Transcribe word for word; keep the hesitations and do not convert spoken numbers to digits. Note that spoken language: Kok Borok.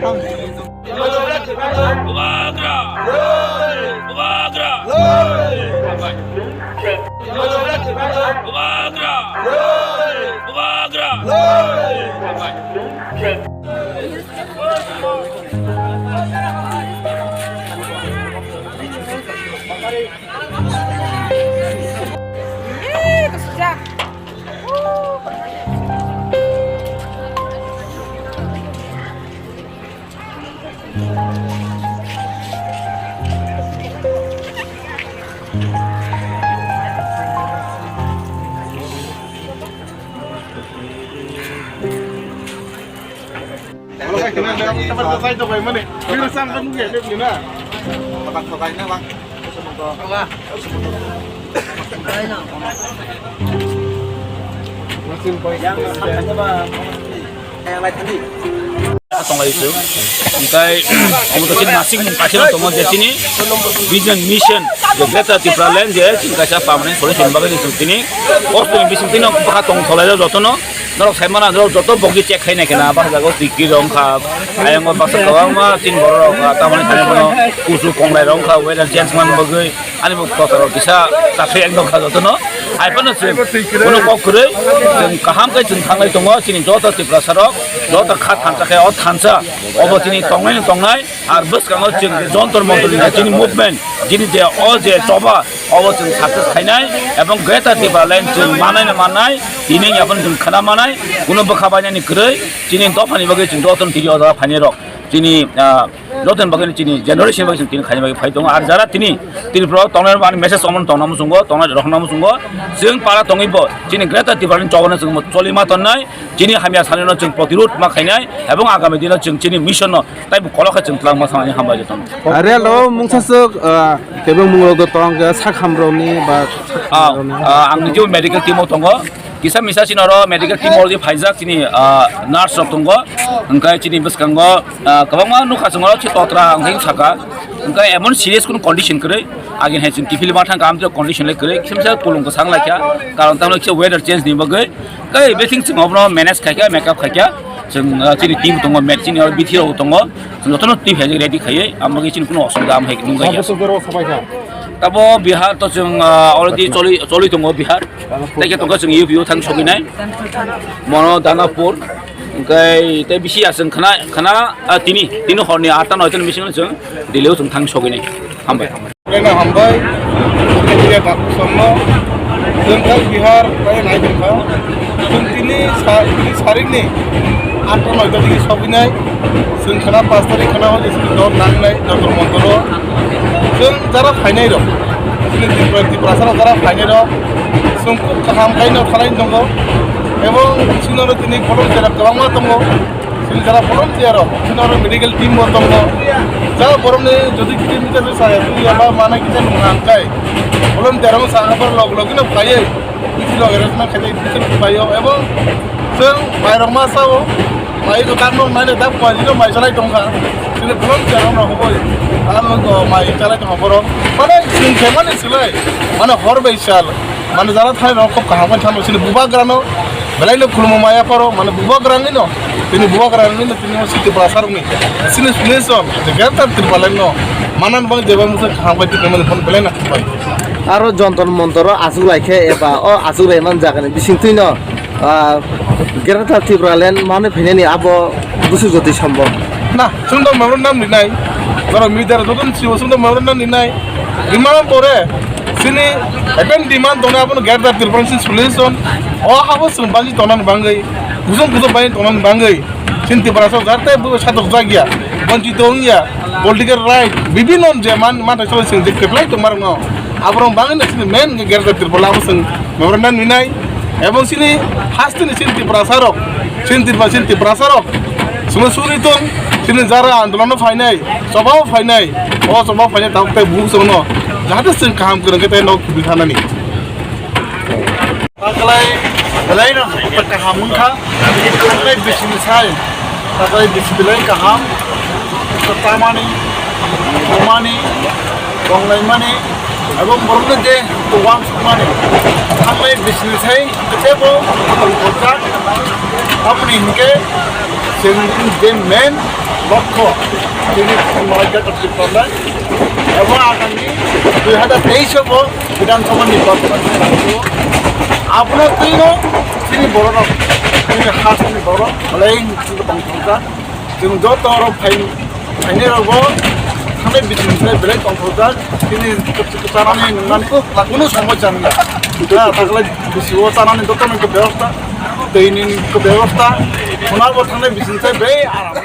Bubagra! Bubagra! Bubagra! Bubagra! Tonglai tu. Hingkai omo to chini masing mung kaisa tongo je chini vision mission je Greater Tipraland je chini kaisa permanent solution bagwi ni chwng tini kosto ni bising tini bwkha tong tholai jotono. Norok sai mano, norok joto bokdi check khainai kheno, bwsajagao twi kir rok wngkha, ayang o baksa kwbangma chini borok rok, tamoni thani bono kusu konglai rok wngkha, weather change man bagwi ani bo kwcharo kisa chakri ang nokha jotono. Hai phano chwng bono kok kwrwi, chwng kaham khe chwng thanglai tongo, chini joto Tiprasa rok, joto kha thansa khe o thansa, obo chini tongnai no tongnai. Ar bwskango chwng je Jontor Montor ni je chini movement, chini je o je choba, obo chwng success khainai, ebong Greater Tipraland chwng manai na manai, tini yaphano chwng khana manai, kuno bwkha bainani kwrwi, chini dophani bagwi chwng jotono tini o jaga phainai rok, chini, ah, jotoni bagwi chini generation bagwi chwng tini khaina bagwi phai tongo. Ar jara tini Tripura o tongnai rok ani message omono tongna muchungo, tongnai rok hwnna muchungo, chwng para tongwi bo chini Greater Tipraland chobano chwng choli ma tonnai, chini hamya sanino chwng protirod ma khainai, ebong agami dino chwng chini mission no Tai bo kolok khe chwng twlangma thangni hambai jotono. Are lo mungsa swk, ah, kebeng mung rok tong khe sak ham rok ni ba sak Ah, ham rok ni. Ah, ang nijebo medical team o tongo. Kisa misa chini oro medical team already phaijak chini, ah, nurse rok tongo. Hwnkhe chini bwskango, ah, kwbangma nukha chwng oro chini totra hwnkhe saka. Hwnkhe emon serious kunu condition kwrwi. Agini hai chwng kiphilma thangkha amtwino condition lai kwrwi. Kisa misa kulung kwchang laikha. Karon tamno kisa weather change ni bagwi. Tei bething chwng obono manage khaikha, makeup khaikha. Chwng, ah, chini team tongo, met chini oro bithi rok tongo. Chwng jotono twi phaijak ready khaiwi, amo khe chini kuno osubida am hai nung Sabo khaikha. Sabo rok sabai kha? Tabo Bihar to chwng, ah, already choli, choli tongo Bihar. Tei khe tongkha chwng U P o thang sogwinai. Mono Danapur. Hwnkhe tei bisi ya chwng khana, khana, ah, tini, tini horni atta noita ni bisingo chwng Delhi o chwng thang sogwinai. Hambai. Belai no hambai, media takhuk songno. Chwng khe Bihar bai nai tongkha. Chwng tini sa-, tini sarik ni atta noita digi sogwinai. Chwng khana pash tarik khana holi chwng dor nangnai, Jantar Mantar o. Chwng jara phainai rok, chini Tripura, Tiprasa rok jara phainai rok, chwng khub kaham khaino thalai tongo. Ebong chini oro tini volunteer rok kwbangma tongo. Chini jara volunteer rok, chini oro medical team bo tongo. Ja borokni jodi kiti mita se saya, twi ya ba mana kisa nung nang kai. Volunteer rok sa habar log log no phaiwi, kiti log arrangement khai, kiti log phaiwi, ebong chwng mairok ma sao, mai ko tak no nai le tak poi no mai salai tongkha. Chini volunteer rok no hoboi, ano ko mai salai tongkha borok. Mane chwng khe mani silai, mane hor bai sal. Mane jara thani rok khub kaham khe thangwi chini bubagrano belai no khulumma maya pharo, mane bubagrani no, tini bubagrani no tini o Tiprasa rokni chini solution je Greater Tipraland no manan bang jeba musa kaham khe tini mani phone belai na khumbai. Aro Jantar Mantar o achuk lai khe eba o achuk lai man jaga ni bising twi no, ah, Greater Tipraland mani phainani abo busu jotwi sambok. Na, chwng to memorandum rinai. Norok media rok joto ni sio chwng to memorandum rinai. Rimani pore chini epen demand tongnai abono Greater Tipraland solution. O habo chwng bangwi tongnani bangwi, kusung kusung bangwi tongnani bangwi chini Tiprasa jate bo satok jakya, bonchito wngya, political right, bibhinno je man, man thai chwng je kwplai tongmarokno aborok bangwi chini main Greater Tipraland abo chwng memorandum rinai. Ebong chini hasteni chini Tiprasa rok, chini Tiprasa, chini Tiprasa rok, chwngno suri tong, chini jara andolon no phainai, chobao phainai, o chobao phainai tabuk tei buhuk chwngno, jahate chwng kaham kwrwng khe tei nok khibwi thanani. Taklai belai no kaham wngkha, taklai bisini sai, taklai bisi belai kaham, tamani, thumani, tonglaimani, Abo borokno je uansukmani thanglai bisini sai tebo kotor kotor jak. Aboni hinkhe Chini je main lokho, chini Malaika Tripura, abo agami dui hajar teis bo Bidhan Sabha nirbachon khlailaio. Abono twino chini bororok, chini hasteni borok, belai tongthokjak. Chwng joto oro phai-, phainairokbo thangnai bising sai belai tongthokjak. Chini chanani nwngnani kunu somosya wngya. Ha, takhwlai bisio chanani jotono khe bebosta, twini khe bebosta, khunabo thangnai bising sai belai aram.